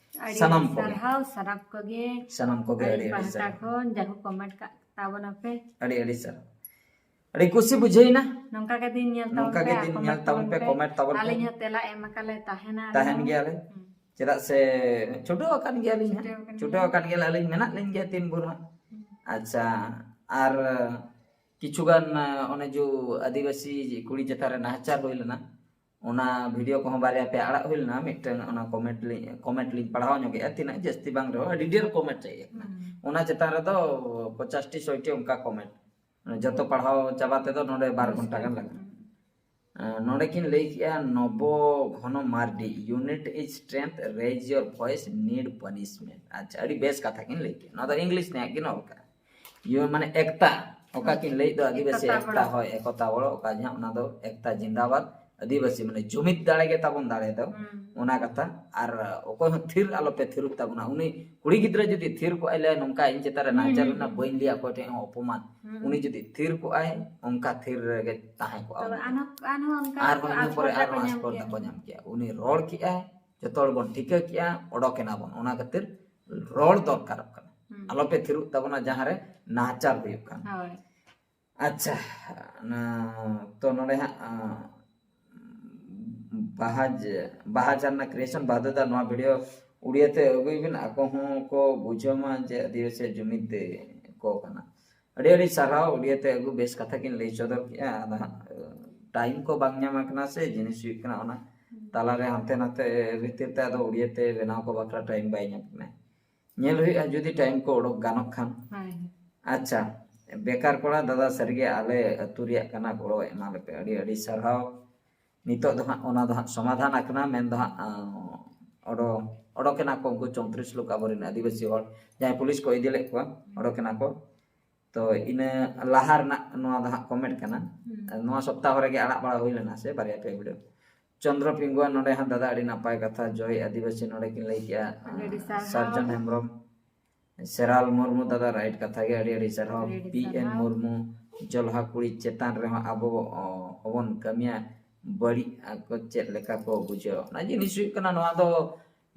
ᱟᱹᱰᱤ ᱥᱟᱱᱟᱢ ᱟᱹᱰᱤ ᱠᱚᱜᱮ᱾ ᱥᱟᱨᱦᱟᱣ ᱥᱟᱱᱟᱢ ᱠᱚᱜᱮ᱾ ᱥᱟᱱᱟᱢ ᱠᱚᱜᱮ ᱟᱹᱰᱤ ᱟᱹᱰᱤ ᱯᱟᱦᱴᱟ ᱥᱟᱨᱦᱟᱣ᱾ ᱠᱷᱚᱱ ᱡᱟᱦᱟᱸ ᱠᱚ ᱠᱚᱢᱮᱱᱴ ᱠᱟᱜ ᱛᱟᱵᱚᱱᱟᱯᱮ᱾ ᱟᱹᱰᱤ ᱟᱹᱰᱤ ᱥᱟᱨᱦᱟᱣ᱾ ᱟᱹᱰᱤ ᱠᱩᱥᱤ ᱵᱩᱡᱷᱟᱹᱣ ᱮᱱᱟ᱾ ᱱᱚᱝᱠᱟ ᱜᱮ ᱫᱤᱱ ᱧᱮᱞ ᱛᱟᱵᱚᱱ ᱱᱚᱝᱠᱟ ᱯᱮ ᱜᱮ ᱟᱨ ᱫᱤᱱ ᱠᱚᱢᱮᱱᱴ ᱧᱮᱞ ᱛᱟᱵᱚᱱ ᱛᱟᱵᱚᱱ ᱯᱮ, ᱯᱮ᱾ ᱠᱚᱢᱮᱱᱴ ᱛᱟᱵᱚᱱ ᱯᱮ᱾ ᱟᱹᱞᱤᱧ ᱦᱚᱸ ᱛᱮᱞᱟ ᱮᱢ ᱟᱠᱟᱞᱮ ᱛᱟᱦᱮᱱᱟ᱾ ᱛᱟᱦᱮᱱ ᱟᱨᱦᱚᱸ᱾ ᱜᱮᱭᱟᱞᱮ᱾ ᱦᱩᱸ᱾ ᱪᱮᱫᱟᱜ ᱥᱮ ᱪᱷᱩᱴᱟᱹᱣ ᱟᱠᱟᱱ ᱜᱮᱭᱟᱞᱤᱧ ᱦᱟᱸᱜ᱾ ᱪᱷᱩᱴᱟᱹᱣ ᱟᱠᱟᱱ ᱪᱷᱩᱴᱟᱹᱣ ᱜᱮᱭᱟ᱾ ᱟᱠᱟᱱ ᱜᱮᱭᱟᱞᱮ, ᱟᱹᱞᱤᱧ ᱢᱮᱱᱟᱜ ᱞᱤᱧ ᱜᱮᱭᱟ ᱛᱤᱱ ᱵᱷᱳᱨ ᱦᱟᱸᱜ᱾ ᱦᱩᱸ᱾ ᱟᱪᱪᱷᱟ, ᱟᱨ ᱠᱤᱪᱷᱩ ᱜᱟᱱ ᱚᱱᱮ ᱡᱮ ᱟᱹᱫᱤᱵᱟᱹᱥᱤ ᱠᱩᱲᱤ ᱪᱮᱛᱟᱱ ᱨᱮ ᱱᱟᱦᱟᱪᱟᱨ ᱦᱩᱭ ᱞᱮᱱᱟ, ᱚᱱᱟ ᱵᱷᱤᱰᱤᱭᱳ ᱠᱚᱦᱚᱸ ᱵᱟᱨᱭᱟ ᱯᱮᱭᱟ ᱟᱲᱟᱜ ᱦᱩᱭ ᱞᱮᱱᱟ᱾ ᱢᱤᱫᱴᱟᱝ ᱚᱱᱟ ᱠᱚᱢᱮᱱᱴ ᱞᱤᱧ, ᱠᱚᱢᱮᱱᱴ ᱞᱤᱧ ᱯᱟᱲᱦᱟᱣ ᱧᱚᱜᱮᱜᱼᱟ, ᱛᱤᱱᱟᱹᱜ ᱡᱟᱹᱥᱛᱤ ᱵᱟᱝ ᱨᱮᱦᱚᱸ ᱟᱹᱰᱤ ᱰᱷᱮᱨ ᱠᱚᱢᱮᱱᱴ ᱦᱮᱡ ᱟᱠᱟᱱᱟ᱾ ᱦᱩᱸ᱾ ᱚᱱᱟ ᱪᱮᱛᱟᱱ ᱨᱮᱫᱚ ᱯᱚᱪᱟᱥ ᱴᱤ ᱥᱚᱭ ᱴᱤ ᱚᱱᱠᱟ ᱠᱚᱢᱮᱱᱴ, ᱡᱚᱛᱚ ᱯᱟᱲᱦᱟᱣ ᱪᱟᱵᱟ ᱛᱮᱫᱚ ᱱᱚᱰᱮ ᱵᱟᱨ ᱜᱷᱚᱱᱴᱟ ᱜᱟᱱ ᱞᱟᱜᱟᱜᱼᱟ᱾ ᱟᱸ, ᱱᱚᱰᱮ ᱠᱤᱱ ᱞᱟᱹᱭ ᱠᱮᱜᱼᱟ Nav ᱜᱷᱚᱱᱚ Mardi, "Unity is strength, raise your voice, need punishment." ᱟᱪᱪᱷᱟ, ᱟᱹᱰᱤ ᱵᱮᱥ ᱠᱟᱛᱷᱟ ᱠᱤᱱ ᱞᱟᱹᱭ ᱠᱮᱜᱼᱟ᱾ ᱱᱚᱣᱟ ᱫᱚ ᱤᱝᱞᱤᱥ ᱛᱮ ᱦᱟᱸᱜ ᱠᱤᱱ ᱚᱞ ᱠᱟᱜᱼᱟ᱾ ᱤᱭᱩ ᱢᱟᱱᱮ ᱮᱠᱛᱟ, ᱚᱠᱟ ᱠᱤᱱ ᱞᱟᱹᱭᱮᱫ ᱫᱚ ᱟᱹᱫᱤᱵᱟᱹᱥᱤ ᱮᱠᱚᱛᱟ ᱮᱠᱛᱟ, ᱵᱚᱲᱚ᱾ ᱦᱳᱭ, ᱮᱠᱚᱛᱟ ᱵᱚᱲᱚ, ᱚᱠᱟ ᱡᱟᱦᱟᱸ ᱚᱱᱟ ᱫᱚ ᱮᱠᱛᱟ ᱡᱤᱱᱫᱟᱵᱟᱫ, ᱟᱹᱫᱤᱵᱟᱹᱥᱤ ᱢᱟᱱᱮ ᱡᱩᱢᱤᱫ ᱫᱟᱲᱮ ᱜᱮ ᱛᱟᱵᱚᱱ ᱫᱟᱲᱮ ᱫᱚ, ᱦᱩᱸ᱾ ᱚᱱᱟ ᱠᱟᱛᱷᱟ᱾ ᱟᱨ ᱚᱠᱚᱭ ᱦᱚᱸ ᱛᱷᱤᱨ ᱟᱞᱚᱯᱮ ᱛᱷᱤᱨᱚᱜ ᱛᱟᱵᱚᱱᱟ᱾ ᱩᱱᱤ ᱠᱩᱲᱤ ᱜᱤᱫᱽᱨᱟᱹ ᱡᱩᱫᱤ ᱛᱷᱤᱨ ᱠᱚᱜᱼᱟᱭ, ᱞᱟᱹᱭᱟ ᱱᱚᱝᱠᱟ ᱤᱧ ᱪᱮᱛᱟᱱ ᱨᱮ ᱦᱩᱸ, ᱱᱟᱦᱟᱪᱟᱨ ᱦᱩᱸ, ᱦᱩᱭᱱᱟ, ᱦᱩᱸ᱾ ᱵᱟᱹᱧ ᱞᱟᱹᱭᱟ ᱚᱠᱚᱭ ᱴᱷᱮᱡ ᱦᱚᱸ ᱚᱯᱚᱢᱟᱱ, ᱦᱩᱸ᱾ ᱩᱱᱤ ᱡᱩᱫᱤ ᱛᱷᱤᱨ ᱠᱚᱜᱼᱟᱭ, ᱚᱱᱠᱟ ᱛᱷᱤᱨ ᱨᱮᱜᱮ ᱛᱟᱦᱮᱸ ᱠᱚᱜᱼᱟ ᱛᱚᱵᱮ ᱩᱱᱤ᱾ ᱟᱨᱦᱚᱸ, ᱟᱨᱦᱚᱸ ᱚᱱᱠᱟ ᱟᱨᱦᱚᱸ ᱤᱱᱟᱹ ᱯᱚᱨᱮ ᱟᱥᱯᱚᱨᱫᱟ ᱟᱨᱦᱚᱸ ᱠᱚ ᱧᱟᱢ ᱟᱥᱯᱚᱨᱫᱟ ᱜᱮᱭᱟ᱾ ᱠᱚ ᱧᱟᱢ ᱠᱮᱭᱟ᱾ ᱩᱱᱤ ᱨᱚᱲ ᱠᱮᱜᱼᱟᱭ, ᱡᱚᱛᱚ ᱦᱚᱲ ᱵᱚᱱ ᱴᱷᱤᱠᱟᱹ ᱠᱮᱜᱼᱟ, ᱚᱰᱚᱠ ᱮᱱᱟ ᱵᱚᱱ᱾ ᱚᱱᱟ ᱠᱷᱟᱹᱛᱤᱨ ᱨᱚᱲ ᱫᱚᱨᱠᱟᱨᱚᱜ ᱠᱟᱱᱟ᱾ ᱦᱩᱸ᱾ ᱟᱞᱚᱯᱮ ᱛᱷᱤᱨᱚᱜ ᱛᱟᱵᱚᱱᱟ ᱡᱟᱦᱟᱸ ᱨᱮ ᱱᱟᱦᱟᱪᱟᱨ ᱦᱩᱭᱩᱜ ᱠᱟᱱ᱾ ᱦᱳᱭ᱾ ᱟᱪᱪᱷᱟ, ᱛᱚ ᱱᱚᱰᱮ ᱦᱟᱸᱜ ᱵᱟᱦᱟ ᱵᱟᱦᱟ ᱡᱷᱟᱨᱱᱟ ᱠᱨᱤᱭᱮᱥᱚᱱ ᱵᱟᱦᱟᱫᱩᱨ ᱫᱟ ᱱᱚᱣᱟ ᱵᱷᱤᱰᱤᱭᱳ ᱩᱲᱤᱭᱟᱹ ᱛᱮ ᱟᱹᱜᱩᱭ ᱵᱤᱱ, ᱟᱠᱚ ᱦᱚᱸ ᱠᱚ ᱵᱩᱡᱷᱟᱹᱣ ᱢᱟ ᱡᱮ ᱟᱹᱫᱤᱵᱟᱹᱥᱤ ᱡᱩᱢᱤᱫ ᱠᱚ ᱠᱟᱱᱟ᱾ ᱟᱹᱰᱤ ᱟᱹᱰᱤ ᱥᱟᱨᱦᱟᱣ, ᱩᱲᱤᱭᱟᱹ ᱛᱮ ᱟᱹᱜᱩ ᱵᱮᱥ ᱠᱟᱛᱷᱟ ᱠᱤᱱ ᱞᱟᱹᱭ ᱥᱚᱫᱚᱨ ᱠᱮᱜᱼᱟ᱾ ᱟᱫᱚ ᱦᱟᱸᱜ ᱴᱟᱭᱤᱢ ᱠᱚ ᱵᱟᱝ ᱧᱟᱢ ᱟᱠᱟᱱᱟ ᱥᱮ, ᱡᱤᱱᱤᱥ ᱦᱩᱭᱩᱜ ᱠᱟᱱᱟ ᱚᱱᱟ ᱛᱟᱞᱟᱨᱮ ᱦᱟᱱᱛᱮ ᱱᱟᱛᱮ ᱵᱷᱤᱛᱤᱨ ᱛᱮ ᱟᱫᱚ ᱩᱲᱤᱭᱟᱹ ᱛᱮ ᱵᱮᱱᱟᱣ ᱠᱚ ᱵᱟᱠᱷᱨᱟ ᱴᱟᱭᱤᱢ ᱵᱟᱭ ᱧᱟᱢ ᱠᱟᱱᱟ᱾ ᱧᱮᱞ ᱦᱩᱭᱩᱜᱼᱟ ᱡᱩᱫᱤ ᱴᱟᱭᱤᱢ ᱠᱚ ᱚᱰᱚᱠ ᱜᱟᱱᱚᱜ ᱠᱷᱟᱱ᱾ ᱟᱪᱪᱷᱟ, ᱵᱮᱠᱟᱨ ᱠᱚᱲᱟ ᱫᱟᱫᱟ, ᱥᱟᱹᱨᱤᱜᱮ ᱟᱞᱮ ᱟᱹᱛᱩ ᱨᱮᱭᱟᱜ ᱠᱟᱱᱟ, ᱜᱚᱲᱚ ᱮᱢᱟ ᱞᱮᱯᱮ᱾ ᱟᱹᱰᱤ ᱟᱹᱰᱤ ᱥᱟᱨᱦᱟᱣ᱾ ᱱᱤᱛᱚᱜ ᱫᱚ ᱦᱟᱸᱜ ᱚᱱᱟ ᱫᱚ ᱦᱟᱸᱜ ᱥᱚᱢᱟᱫᱷᱟᱱ ᱟᱠᱟᱱᱟ, ᱢᱮᱱ ᱫᱚ ᱦᱟᱸᱜ ᱚᱰᱚ ᱚᱰᱚᱠᱮᱱᱟ ᱠᱚ ᱩᱱᱠᱩ ᱪᱚᱣᱛᱨᱤᱥ ᱞᱳᱠ ᱟᱵᱚᱨᱮᱱ ᱟᱹᱫᱤᱵᱟᱹᱥᱤ ᱦᱚᱲ ᱡᱟᱦᱟᱸᱭ ᱯᱩᱞᱤᱥ ᱠᱚ ᱤᱫᱤ ᱞᱮᱫ ᱠᱚᱣᱟ, ᱚᱰᱚᱠᱮᱱᱟ ᱠᱚ᱾ ᱛᱚ ᱤᱱᱟᱹ ᱞᱟᱦᱟ ᱨᱮᱱᱟᱜ ᱱᱚᱣᱟ ᱫᱚ ᱦᱟᱸᱜ ᱠᱚᱢᱮᱱᱴ ᱠᱟᱱᱟ᱾ ᱱᱚᱣᱟ ᱥᱚᱯᱛᱟᱦᱚ ᱨᱮᱜᱮ ᱟᱲᱟᱜ ᱵᱟᱲᱟ ᱦᱩᱭ ᱞᱮᱱᱟ ᱥᱮ ᱵᱟᱨᱭᱟ ᱯᱮᱭᱟ ᱵᱷᱤᱰᱤᱭᱳ᱾ ᱪᱚᱱᱫᱨᱚ ᱯᱤᱝᱜᱩᱣᱟ ᱱᱚᱰᱮ ᱦᱚᱸ ᱫᱟᱫᱟ ᱟᱹᱰᱤ ᱱᱟᱯᱟᱭ ᱠᱟᱛᱷᱟ, ᱡᱚᱭ ᱟᱹᱫᱤᱵᱟᱹᱥᱤ ᱱᱚᱰᱮ ᱠᱤᱱ ᱞᱟᱹᱭ ᱠᱮᱜᱼᱟ᱾ ᱟᱹᱰᱤ ᱟᱹᱰᱤ ᱥᱟᱨᱦᱟᱣ᱾ ᱥᱟᱨᱡᱚᱱ ᱦᱮᱢᱵᱨᱚᱢ, ᱥᱮᱨᱟᱞ ᱢᱩᱨᱢᱩ ᱫᱟᱫᱟ ᱨᱟᱭᱤᱴ ᱠᱟᱛᱷᱟ ᱜᱮ, ᱟᱹᱰᱤ ᱟᱹᱰᱤ ᱥᱟᱨᱦᱟᱣ᱾ ᱟᱹᱰᱤ ᱟᱹᱰᱤ ᱯᱤ ᱮᱱ ᱥᱟᱨᱦᱟᱣ᱾ ᱢᱩᱨᱢᱩ, ᱡᱚᱞᱦᱟ ᱠᱩᱲᱤ ᱪᱮᱛᱟᱱ ᱨᱮᱦᱚᱸ ᱟᱵᱚ ᱚ, ᱦᱚᱸᱵᱚᱱ ᱠᱟᱹᱢᱤᱭᱟ, ᱵᱟᱹᱲᱤᱡ ᱟᱠᱚ ᱪᱮᱫ ᱞᱮᱠᱟ ᱠᱚ ᱵᱩᱡᱷᱟᱹᱣᱟ᱾ ᱚᱱᱟ ᱡᱤᱱᱤᱥ ᱦᱩᱭᱩᱜ ᱠᱟᱱᱟ ᱱᱚᱣᱟ ᱫᱚ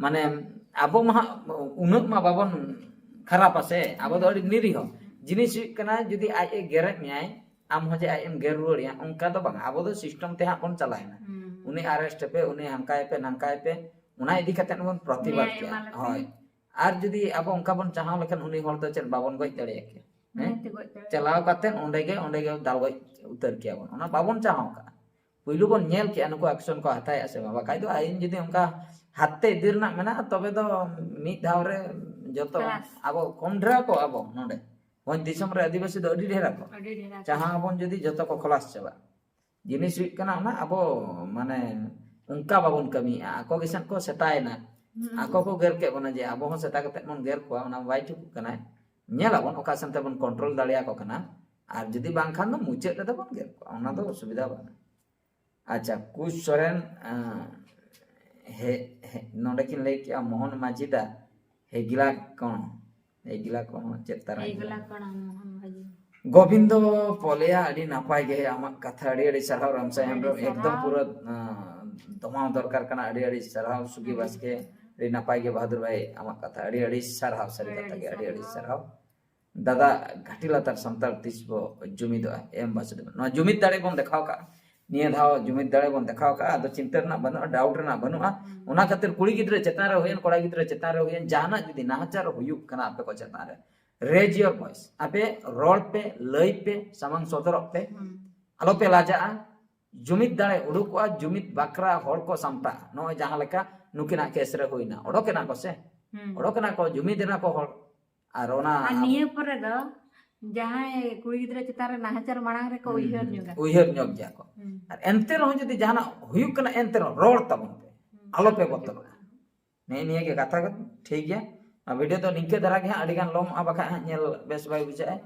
ᱢᱟᱱᱮ ᱟᱵᱚ ᱢᱟ ᱦᱟᱸᱜ ᱩᱱᱟᱹᱜ ᱢᱟ ᱵᱟᱵᱚᱱ ᱠᱷᱟᱨᱟᱯᱟ ᱥᱮ, ᱟᱵᱚ ᱫᱚ ᱟᱹᱰᱤ ᱱᱤᱨᱤᱦᱚ᱾ ᱡᱤᱱᱤᱥ ᱦᱩᱭᱩᱜ ᱠᱟᱱᱟ ᱡᱩᱫᱤ ᱟᱡ ᱮ ᱜᱮᱨᱮᱫ ᱢᱮᱭᱟᱭ, ᱟᱢ ᱦᱚᱸ ᱡᱮ ᱟᱡ ᱮᱢ ᱜᱮᱨ ᱨᱩᱣᱟᱹᱲᱮᱭᱟ, ᱚᱱᱠᱟ ᱫᱚ ᱵᱟᱝ᱾ ᱟᱵᱚ ᱫᱚ ᱥᱤᱥᱴᱮᱢ ᱛᱮ ᱦᱟᱸᱜ ᱵᱚᱱ ᱪᱟᱞᱟᱣᱮᱱᱟ᱾ ᱦᱩᱸ᱾ ᱩᱱᱤ ᱟᱨᱮᱥᱴ ᱯᱮ, ᱩᱱᱤ ᱦᱟᱱᱠᱟᱭ ᱯᱮ, ᱱᱟᱝᱠᱟᱭ ᱯᱮ, ᱚᱱᱟ ᱤᱫᱤ ᱠᱟᱛᱮ ᱵᱚᱱ ᱯᱨᱚᱛᱤᱵᱟᱫ ᱱᱮᱭᱟᱭ ᱠᱮᱭᱟ᱾ ᱮᱢᱟ ᱞᱮᱯᱮ᱾ ᱦᱳᱭ᱾ ᱟᱨ ᱡᱩᱫᱤ ᱟᱵᱚ ᱚᱱᱠᱟ ᱵᱚᱱ ᱪᱟᱦᱟᱣ ᱞᱮᱠᱷᱟᱱ ᱩᱱᱤ ᱦᱚᱲ ᱫᱚ ᱪᱮᱫ ᱵᱟᱵᱚᱱ ᱜᱚᱡ ᱫᱟᱲᱮᱭᱟᱜ ᱠᱮᱭᱟ? ᱦᱮᱸ? ᱱᱤᱦᱟᱹᱛᱤ ᱜᱚᱡ ᱫᱟᱲᱮᱭᱟᱜ᱾ ᱪᱟᱞᱟᱣ ᱠᱟᱛᱮ ᱚᱸᱰᱮ ᱜᱮ, ᱚᱸᱰᱮ ᱜᱮ ᱫᱟᱞ ᱜᱚᱡ ᱩᱛᱟᱹᱨ ᱠᱮᱭᱟ ᱵᱚᱱ᱾ ᱚᱱᱟ ᱵᱟᱵᱚᱱ ᱪᱟᱦᱟᱣ ᱠᱟᱜᱼᱟ᱾ ᱯᱩᱭᱞᱩ ᱵᱚᱱ ᱧᱮᱞ ᱠᱮᱜᱼᱟ ᱱᱩᱠᱩ ᱮᱠᱥᱚᱱ ᱠᱚ ᱦᱟᱛᱟᱣᱮᱫᱼᱟ ᱥᱮ ᱵᱟᱝ, ᱵᱟᱠᱷᱟᱡ ᱫᱚ ᱟᱹᱭᱤᱱ ᱡᱩᱫᱤ ᱚᱱᱠᱟ ᱦᱟᱛᱮ ᱤᱫᱤ ᱨᱮᱱᱟᱜ ᱢᱮᱱᱟᱜᱼᱟ, ᱛᱚᱵᱮ ᱫᱚ ᱢᱤᱫ ᱫᱷᱟᱣ ᱨᱮ ᱡᱚᱛᱚ ᱠᱷᱟᱞᱟᱥ᱾ ᱟᱵᱚ ᱠᱚᱢ ᱰᱷᱮᱨ ᱟᱠᱚ, ᱟᱵᱚ ᱱᱚᱰᱮ ᱵᱷᱚᱸᱡᱽ ᱫᱤᱥᱚᱢ ᱨᱮ ᱟᱹᱫᱤᱵᱟᱹᱥᱤ ᱫᱚ ᱟᱹᱰᱤ ᱰᱷᱮᱨ ᱟᱠᱚ᱾ ᱟᱹᱰᱤ ᱰᱷᱮᱨ ᱟᱠᱚ᱾ ᱪᱟᱦᱟᱣ ᱟᱵᱚᱱ ᱡᱩᱫᱤ ᱡᱚᱛᱚ ᱠᱚ ᱠᱷᱚᱞᱟᱥ ᱪᱟᱵᱟᱜ᱾ ᱡᱤᱱᱤᱥ ᱦᱩᱭᱩᱜ ᱠᱟᱱᱟ ᱚᱱᱟ ᱟᱵᱚ ᱢᱟᱱᱮ ᱚᱱᱠᱟ ᱵᱟᱵᱚᱱ ᱠᱟᱹᱢᱤᱭᱮᱫᱼᱟ᱾ ᱟᱠᱚ ᱜᱮ ᱥᱮᱫ ᱠᱚ ᱥᱮᱛᱟᱭᱮᱱᱟ᱾ ᱦᱩᱸ᱾ ᱟᱠᱚ ᱠᱚ ᱜᱮᱨ ᱠᱮᱫ ᱵᱚᱱᱟ ᱡᱮ ᱟᱵᱚ ᱦᱚᱸ ᱥᱮᱛᱟ ᱠᱟᱛᱮᱫ ᱵᱚᱱ ᱜᱮᱨ ᱠᱚᱣᱟ, ᱚᱱᱟ ᱵᱟᱭ ᱴᱷᱤᱠᱚᱜ ᱠᱟᱱᱟ᱾ ᱧᱮᱞ ᱟᱵᱚᱱ ᱚᱠᱟ ᱥᱮᱱ ᱛᱮᱵᱚᱱ ᱠᱚᱱᱴᱨᱳᱞ ᱫᱟᱲᱮᱭᱟᱠᱚ ᱠᱟᱱᱟ᱾ ᱟᱨ ᱡᱩᱫᱤ ᱵᱟᱝᱠᱷᱟᱱ ᱫᱚ ᱢᱩᱪᱟᱹᱫ ᱨᱮᱫᱚ ᱵᱚᱱ ᱜᱮᱨ ᱠᱚᱣᱟ, ᱚᱱᱟ ᱫᱚ ᱚᱥᱩᱵᱤᱫᱷᱟ ᱵᱟᱹᱱᱩᱜᱼᱟ᱾ ᱟᱪᱪᱷᱟ, ᱠᱩᱥ ᱥᱚᱨᱮᱱ, ᱟᱸ, ᱦᱮ-, ᱦᱮ-, ᱱᱚᱰᱮ ᱠᱤᱱ ᱞᱟᱹᱭ ᱠᱮᱜᱼᱟ, ᱢᱳᱦᱚᱱ ᱢᱟᱹᱡᱷᱤ ᱫᱟ, ᱦᱮᱜᱽᱞᱟ ᱠᱚᱬ, ᱦᱮᱜᱽᱞᱟ ᱠᱚᱬ ᱪᱮᱫ ᱛᱟᱨᱟ ᱦᱮᱜᱽᱞᱟ ᱜᱮᱭᱟ? ᱠᱚᱬ, ᱢᱳᱦᱚᱱ ᱢᱟᱹᱡᱷᱤ᱾ ᱜᱳᱵᱤᱱᱫᱚ ᱯᱚᱞᱮᱭᱟ, ᱟᱹᱰᱤ ᱱᱟᱯᱟᱭ ᱜᱮ ᱟᱢᱟᱜ ᱠᱟᱛᱷᱟ, ᱟᱹᱰᱤ ᱟᱹᱰᱤ ᱥᱟᱨᱦᱟᱣ ᱨᱟᱢᱥᱟᱭ ᱟᱹᱰᱤ ᱦᱮᱢᱵᱨᱚᱢ, ᱥᱟᱨᱦᱟᱣ᱾ ᱮᱠᱫᱚᱢ ᱯᱩᱨᱟᱹ, ᱟᱸ, ᱫᱚᱢᱟᱣ ᱫᱚᱨᱠᱟᱨ ᱠᱟᱱᱟ, ᱟᱹᱰᱤ ᱟᱹᱰᱤ ᱥᱟᱨᱦᱟᱣ᱾ ᱥᱩᱜᱤ ᱟᱹᱰᱤ ᱵᱟᱥᱠᱮ, ᱟᱹᱰᱤ ᱱᱟᱯᱟᱭ ᱜᱮ ᱵᱟᱦᱟᱫᱩᱨ ᱵᱷᱟᱭ, ᱟᱢᱟᱜ ᱠᱟᱛᱷᱟ, ᱟᱹᱰᱤ ᱟᱹᱰᱤ ᱥᱟᱨᱦᱟᱣ, ᱥᱟᱹᱨᱤ ᱟᱹᱰᱤ ᱠᱟᱛᱷᱟ ᱟᱹᱰᱤ ᱜᱮ, ᱟᱹᱰᱤ ᱟᱹᱰᱤ ᱥᱟᱨᱦᱟᱣ᱾ ᱥᱟᱨᱦᱟᱣ᱾ ᱫᱟᱫᱟ, ᱜᱷᱟᱹᱴᱤ ᱞᱟᱛᱟᱨ ᱥᱟᱱᱛᱟᱲ ᱛᱤᱥ ᱵᱚ ᱡᱩᱢᱤᱫᱚᱜᱼᱟ? ᱮᱢ ᱵᱟᱥᱩᱫᱮᱵ, ᱱᱚᱣᱟ ᱡᱩᱢᱤᱫ ᱫᱟᱲᱮ ᱵᱚᱱ ᱫᱮᱠᱷᱟᱣ ᱠᱟᱜᱼᱟ᱾ ᱱᱤᱭᱟᱹ ᱫᱷᱟᱣ ᱡᱩᱢᱤᱫ ᱫᱟᱲᱮ ᱵᱚᱱ ᱫᱮᱠᱷᱟᱣ ᱠᱟᱜᱼᱟ, ᱟᱫᱚ ᱪᱤᱱᱛᱟᱹ ᱨᱮᱱᱟᱜ ᱵᱟᱹᱱᱩᱜᱼᱟ, ᱰᱟᱣᱩᱴ ᱨᱮᱱᱟᱜ ᱵᱟᱹᱱᱩᱜᱼᱟ᱾ ᱚᱱᱟ ᱠᱷᱟᱹᱛᱤᱨ ᱠᱩᱲᱤ ᱜᱤᱫᱽᱨᱟᱹ ᱪᱮᱛᱟᱱ ᱨᱮ ᱦᱩᱭᱮᱱ, ᱠᱚᱲᱟ ᱜᱤᱫᱽᱨᱟᱹ ᱪᱮᱛᱟᱱ ᱨᱮ ᱦᱩᱭᱮᱱ, ᱡᱟᱦᱟᱱᱟᱜ ᱡᱩᱫᱤ ᱱᱟᱦᱟᱪᱟᱨ ᱦᱩᱭᱩᱜ ᱠᱟᱱᱟ ᱟᱯᱮ ᱠᱚ ᱪᱮᱛᱟᱱ ᱨᱮ, raise your voice, ᱟᱯᱮ ᱨᱚᱲ ᱯᱮ, ᱞᱟᱹᱭ ᱯᱮ, ᱥᱟᱢᱟᱝ ᱥᱚᱫᱚᱨᱚᱜ ᱯᱮ, ᱟᱞᱚ ᱯᱮ ᱞᱟᱡᱟᱜᱼᱟ᱾ ᱡᱩᱢᱤᱫ ᱫᱟᱲᱮ ᱩᱰᱩᱠᱚᱜᱼᱟ, ᱡᱩᱢᱤᱫ ᱵᱟᱠᱷᱨᱟ ᱦᱚᱲ ᱠᱚ ᱥᱟᱢᱴᱟᱜᱼᱟ᱾ ᱱᱚᱜᱼᱚᱭ ᱡᱟᱦᱟᱸ ᱞᱮᱠᱟ ᱱᱩᱠᱤᱱᱟᱜ ᱠᱮᱥ ᱨᱮ ᱦᱩᱭᱱᱟ, ᱚᱰᱚᱠ ᱮᱱᱟ ᱠᱚ ᱥᱮ, ᱚᱰᱚᱠ ᱮᱱᱟ ᱠᱚ, ᱡᱩᱢᱤᱫ ᱮᱱᱟ ᱠᱚ ᱦᱚᱲ᱾ ᱟᱨ ᱚᱱᱟ ᱟᱨ ᱱᱤᱭᱟᱹ ᱯᱚᱨᱮ ᱫᱚ ᱡᱟᱦᱟᱸᱭ ᱠᱩᱲᱤ ᱜᱤᱫᱽᱨᱟᱹ ᱪᱮᱛᱟᱱ ᱨᱮ ᱱᱟᱦᱟᱪᱟᱨ ᱢᱟᱲᱟᱝ ᱨᱮᱠᱚ ᱩᱭᱦᱟᱹᱨ ᱧᱚᱜᱟ᱾ ᱩᱭᱦᱟᱹᱨ ᱧᱚᱜ ᱜᱮᱭᱟ ᱠᱚ᱾ ᱟᱨ ᱮᱱᱛᱮ ᱨᱮᱦᱚᱸ ᱡᱩᱫᱤ ᱡᱟᱦᱟᱱᱟᱜ ᱦᱩᱭᱩᱜ ᱠᱟᱱᱟ, ᱮᱱᱛᱮ ᱨᱮᱦᱚᱸ ᱨᱚᱲ ᱛᱟᱵᱚᱱ ᱯᱮ, ᱟᱞᱚ ᱯᱮ ᱵᱚᱛᱚᱨᱚᱜᱼᱟ᱾ ᱱᱮᱜᱼᱮ ᱱᱤᱭᱟᱹ ᱜᱮ ᱠᱟᱛᱷᱟ ᱠᱚ, ᱴᱷᱤᱠ ᱜᱮᱭᱟ᱾ ᱟᱨ ᱵᱷᱤᱰᱤᱭᱳ ᱫᱚ ᱱᱤᱝᱠᱟᱹ ᱫᱷᱟᱨᱟ ᱜᱮ ᱦᱟᱸᱜ, ᱟᱹᱰᱤ ᱜᱟᱱ ᱞᱚᱢᱚᱜᱼᱟ, ᱵᱟᱠᱷᱟᱡ ᱦᱟᱸᱜ ᱧᱮᱞ ᱵᱮᱥ ᱵᱟᱭ ᱵᱩᱡᱷᱟᱹᱜᱼᱟ᱾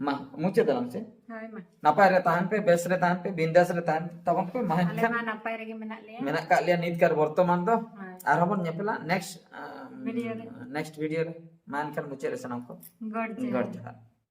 ᱢᱟ ᱢᱩᱪᱟᱹᱫ ᱟᱞᱟᱝ ᱥᱮ᱾ ᱦᱳᱭ, ᱢᱟ᱾ ᱱᱟᱯᱟᱭ ᱨᱮ ᱛᱟᱦᱮᱱ ᱯᱮ, ᱵᱮᱥ ᱨᱮ ᱛᱟᱦᱮᱱ ᱯᱮ, ᱵᱤᱱᱫᱟᱥ ᱨᱮ ᱛᱟᱦᱮᱱ ᱛᱟᱵᱚᱱ ᱯᱮ᱾ ᱢᱟ ᱟᱞᱮ ᱮᱱᱠᱷᱟᱱ ᱢᱟ ᱱᱟᱯᱟᱭ ᱨᱮᱜᱮ ᱢᱮᱱᱟᱜ ᱞᱮᱭᱟ᱾ ᱢᱮᱱᱟᱜ ᱠᱟᱜ ᱞᱮᱭᱟ ᱱᱤᱛ ᱠᱟᱨ ᱵᱚᱨᱛᱚᱢᱟᱱ ᱫᱚ᱾ ᱦᱳᱭ᱾ ᱟᱨᱦᱚᱸ ᱵᱚᱱ ᱧᱮᱯᱮᱞᱟ ᱱᱮᱠᱥᱴ ᱵᱷᱤᱰᱤᱭᱳ ᱨᱮ᱾ ᱱᱮᱠᱥᱴ ᱵᱷᱤᱰᱤᱭᱳ ᱨᱮ᱾ ᱢᱟ ᱮᱱᱠᱷᱟᱱ ᱢᱩᱪᱟᱹᱫ ᱨᱮ ᱥᱟᱱᱟᱢ ᱠᱚ ᱜᱚᱰ ᱡᱚᱦᱟᱨ᱾ ᱜᱚᱰ ᱡᱚᱦᱟᱨ᱾